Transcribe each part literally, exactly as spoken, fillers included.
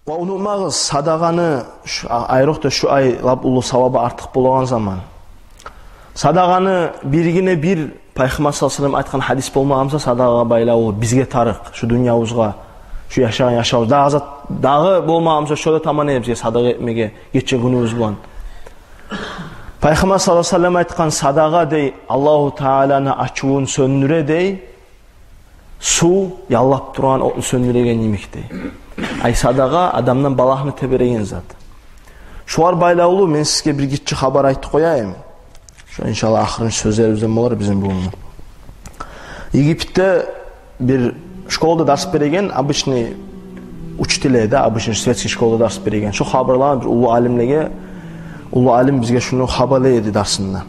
Ва унутмагъыз, садагъаны, шу, а-, айрокъда шу ай лап уллу савабы артыкъ болагъан заман. Садагъаны биргине бир Пайхаммар саллаллагьу алайгьи ва саллам айтгъан гьадис болмагъан буса, садагъагъа байлавлу бизге тарыкъ, шу дюньябызгъа, шу яшагъан яшавубуз. Дагъы зат, дагъы болмагъан буса, шо да таман эди бизге садагъа этмеге гече-гюнюбюз булан. Пайхаммар саллаллагьу алайгьи ва саллам айтгъан: садагъа, дей, Аллагьу Тааланы ачувун сёндюре, дей, сув яллап турагъан отну сёндюреген йимик, дей. Ай, садагъа адамдан балагьны тебереген зат. Шогъар байлавлу мен сизге бир гиччи хабар айтып къояйым. Шо, иншаллагь, ахырынчы сёзлерибизден болар бизин бугюн. Египетде бир школада дарс береген, обычный учитель эди, обычный светский школада дарс береген. Шо хабарлагъан бир уллу алимлеге, уллу алим бизге шуну хабарлай эди дарсында.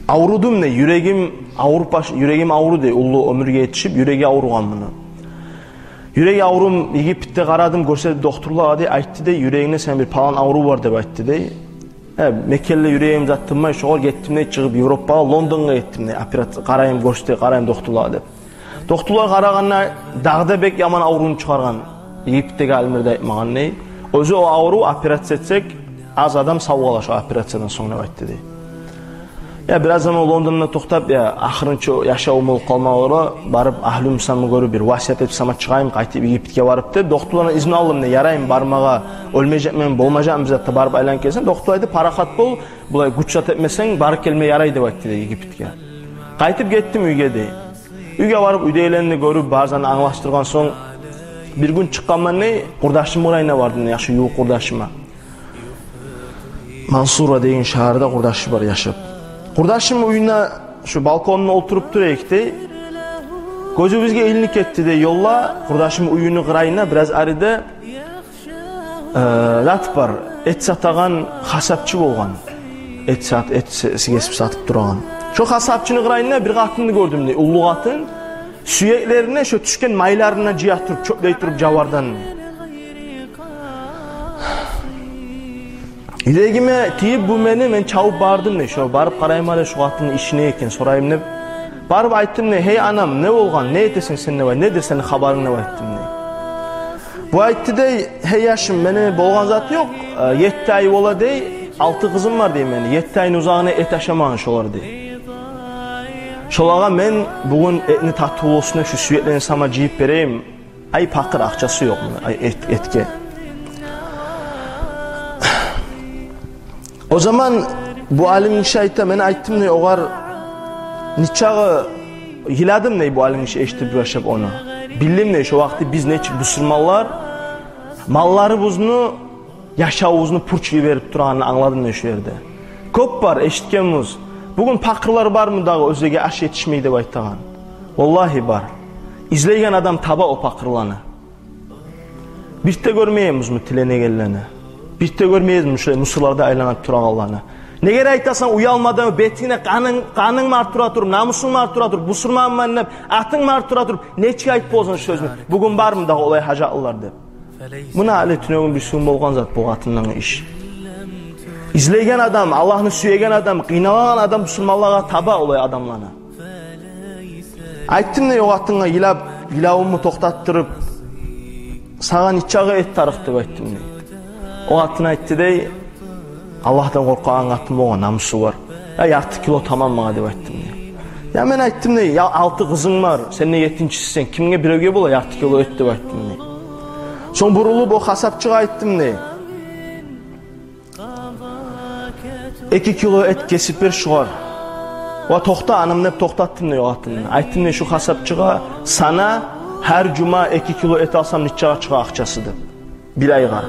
Аврудум, дей, юрегим авруп баш-, юрегим авруду, дей, уллу оьмюрге етишип, юреги авругъан муну. Юреги аврум, Египетде къарадым, гёрсетип докторлагъа, дей, айтды, дей, юрегингде сени бир палан аврув бар деп айтды, дей. Э, мекенли юрегим зат тынмай, шогъар гетдим, дей, чыгъып Европагъа, Лондонга гетдим, дей, операция къарайым, гёрсете, къарайым докторлагъа деп. Докторлар къарагъанда, дагъы да бек яман аврувну чыгъаргъан. Египетдеги алимлер де айтмагъан, дей. Оьзю о аврув, операция этсек, аз адам сав къала шо операциядан сонг деп айтды, дей. Я, бираз заман Лондонда токътап, я, ахырынчы яшавум болуп къалмагъа гёре, барып агьлюм сама гёрюп, бир васият этип сама чыгъайым, къайтып Египетге барып деп, докторлардан изну алдым, дей, яраймы бармагъа, оьлмежекмен, болмажакъмы бир зат да, барып айланып гелсем, доктор айтды: парахат бол, булай гюч зат этмесенг, барып гелме ярай деп айтды, дей, Египетге. Къайтып гетдим уьйге, дей. Уьйге барып, уьйдегилени гёрюп, бары затны англашдыргъан сонг, бир гюн чыкъгъанман, дей, къурдашымны къырыйына бардым, дей, яхшы ювукъ къурдашыма. Мансура деген шагьарда къурдашы бар яшап. Къурдашымны уьюнде шу балконунда олтуруп тура эдик, дей. Гёзюбюзге илинип гетди, дей, ёлда, къурдашымны уьюню къырыйында, бираз ариде, э, зат бар, эт сатагъан къасапчы болгъан. Эт сат-, эт се-, гесип сатып турагъан. Шо къасапчыны къырыйында бир къатынны гёрдюм, дей, уллу къатын. Сюеклерине шо тюшген майларын жыя туруп, чёплей туруп жавардан. Юрегиме тийип бу мени, мен чабып бардым, дей, шо барып къарайым гьали шо къатынны иши не экен, сорайым деп. Барып айтдым, дей: «Гьей, анам, не болгъан, не этесен сен?» — деп айт-, «Недир сени хабарынг?» — деп айтдым, дей. Бу айтды, дей: «Гьей, яшым, мени болгъан зат ёкъ, э, етти ай бола, дей, алты къызым бар, дей, мени, етти айны узагъына эт ашамагъан шолар, дей. Шолагъа мен бугюн этни татывлу болсун деп шу сюеклени сама жыйып берейим. Ай, пакъыр, акъчасы ёкъ муну, ай, эт, этге». О заман бу алим гиши айта, мен айтдым, дей, огъар, нечакъы йыладым, дей, бу алим гиши эшитип башлап ону. Билдим, дей, шо вакъти биз нечик бусурманлар малларыбызны, яшавубузну пуч йиберип турагъанын англадым, дей, шо ерде. Кёп бар эшитгенбиз. Бугюн пакъырлар бармы дагъы, оьзлеге аш етишмей деп айтагъан? Валлагьи, бар. Излейген адам таба о пакъырланы. Бир де гёрмейбизми тиленегенлени? Бир де гёрмейбизми шулай мусорларда айланып турагъанланы? Неге айтасан, уялмадан, бетингде къанынг, къанынг бар тура туруп, намусунг бар тура туруп, бусурманман деп атынг бар тура туруп, нечик айтып боласан шу сёзню? Бугюн бармы дагъы олай гьажатлылар деп? Муна гьали тюнегюн-бирисигюн болгъан зат бу къатындагъы иш. Излейген адам, Аллагьны сюеген адам, къыйналагъан адам бусурманлагъа таба олай адамланы. Айтдым, дей, о къатынгъа йылап, йылавумну токътатдырып: «Сагъа нечакъы эт тарыкъ?» — деп айтдым, дей. О къатын айтды, дей: Аллагьдан къоркъагъан къатын болгъан, намусу бар. «Я, ярты кило таман магъа», — деп айтдым, дей. Я, мен айтдым, дей: «Я, алты къызынг бар, сен де еттинчисисен, кимге, биревге бола ярты кило эт?» — деп айтдым, дей. Сонг бурулуп о къасапчыгъа айтдым, дей: «Эки кило эт гесип бер шогъар». «Ва токъта, анам», — деп токътатдым, дей, о къатынны. Айтдым, дей, шу къасапчыгъа: «Сана, гьар жума эки кило эт алсам, нечакъы чыгъа акъчасы?» — деп. Бир айгъа.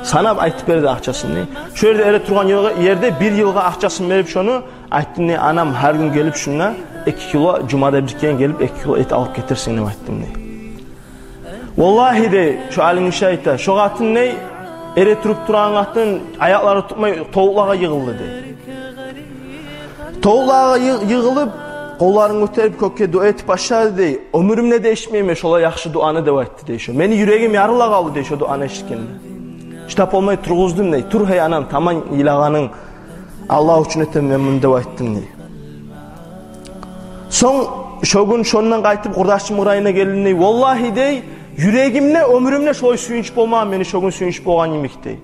Санап айтып берди акъчасын, дей. Шо ерде эретуруп тургъан йылгъа, ерде бир йылгъа акъчасын берип шону, айтдым, дей: «Анам гьар гюн гелип шунда эки кило, жумада бир керен гелип эки кило эт алып гетерсен», — деп айтдым, дей. Валлагьи, дей, шо алим гиши айта, шо къатын, дей, эретуруп турагъан къатын, аякълары тутмай, товукълагъа йыгъылды, дей. Товукълагъа йы-, йыгъылып, къолларын гётерип, кёкге дуа этип башлады, дей. «Оьмюрюмде де эшитмеймен шолай яхшы дуаны», — деп айтды, дей, шо. «Мени юрегим ярыла къалды», — дей, «шо дуаны эшитгенде. Шыдап болмай тургъуздум», — дей. «Тур, гьей, анам, таман йылагъанынг, Аллагь учун этемен мен муну», — деп айтдым, дей. Сонг шо гюн шондан къайтып къурдашымны къырыйына гелдим, дей. Валлагьи, дей, Юрегимде, оьмюрюмде шолай сююнч болмагъан мени шо гюн сююнч болгъан йимик, дей.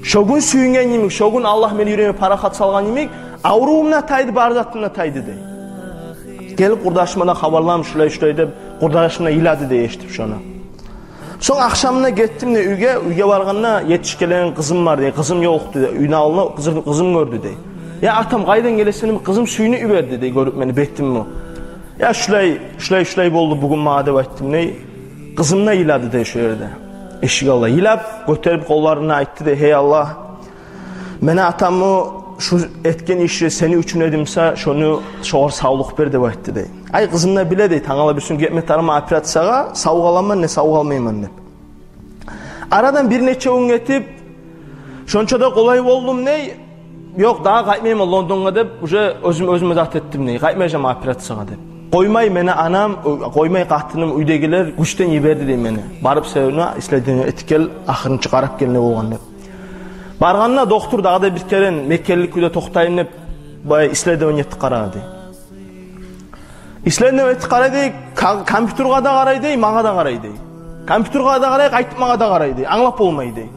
Шо гюн сююнген йимик, шо гюн Аллагь мени юрегиме парахат салгъан йимик, аврувум да тайды, бар затым да тайды, дей. Гелип къурдашыма да хабарладым, шулай-шулай деп, къурдашым да йылады, дей, эшитип шону. Сонг ахшамына гетдим, дей, уьйге, уьйге баргъанда етишип гелеген къызым бар, дей, къызым ёкъ эди, дей, уьйню алдына къызым, къызым гёрдю, дей. «Я, атам, къайдан гелесен?» — деп, къызым сююнюп йиберди, дей, гёрюп мени, бетимни. «Я, шулай, шулай, шулай болду бугюн магъа», — деп айтдым, дей. Къызым да йылады, дей, шо ерде. Эшик алда йылап, гётерип къолларын айтды, дей: «Гьей Аллагь, мени атамны шу этген иши сени учун эди буса, шону, шогъар савлукъ бер», — деп айтды, дей. Ай, къызым да биле, дей, тангала бирисигюн гетме тарыкъман операциягъа, сав къаламан не сав къалмайман деп. Арадан бир нече гюн гетип, шонча да къолай болдум, дей. «Ёкъ, дагъы къайтмайман Лондонгъа», — деп, уже оьзюм оьзюме зат этдим, дей, къайтмажакъман операциягъа деп. Къоймай мени анам, къоймай къатыным, уьйдегилер гючден йиберди, дей, мени. «Барып, сени исследование этип гел, ахырынчы къарап гел не болгъан», — деп. Баргъанда доктор дагъы да бир керен мекенли кюйде токътайым деп, баягъы исследование этип къарады, дей. Исследование этип къарай, дей, ка-, компьютерге де къарай, дей, магъа да къарай, дей. Компьютерге де къарай, къайтып магъа да къарай, дей. Англап болмай, дей.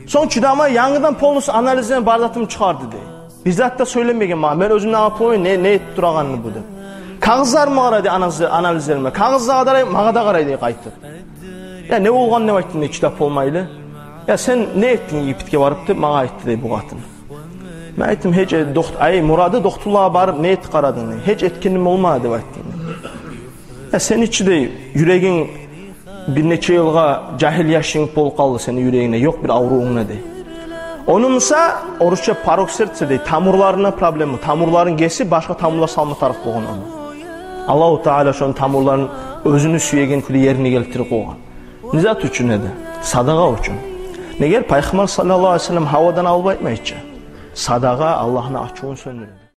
Сонг чыдамай, янгыдан полностью анализлени бар затымны чыгъарды, дей. Бир зат да сёйлемеген магъа. Мен оьзюм де англап болмайман, не, не этип турагъанны бу деп. Кагъызларыма къарай, дей, анализ-, анализлериме. Кагъызлагъа да къарай, магъа да къарай, дей, къайтып. «Я, не болгъан?» — деп айтдым, дей, чыдап болмайлы. «Я, сен не этдинг Египетге барып?» — деп магъа айтды, дей, бу къатын. Мен айтдым: «Гьеч, э, дохт-, ай, мурады дохтурлагъа барып не этип къарадынг?» — дей. «Гьеч этгеним болмады», — деп айтдым. «Я, сени чи, дей, юрегинг бир нече йылгъа жагьил яшынг болуп къалды сени юрегингде, ёкъ бир аврувунг да», — дей. Ону буса, орусча порок сердца, дей, тамурларына проблема, тамурларын гесип, башгъа тамурлар салма тарыкъ болгъан ону. Аллагьу Таала шону тамурларын оьзюню сюеген кюйде ерине гелтирип къойгъан. Не зат учун эди? Садагъа учун. Негер Пайхаммар саллаллагьу алайгьи ва саллам гьавадан алып айтмай чы. Садагъа Аллагьны ачувун сёндюре.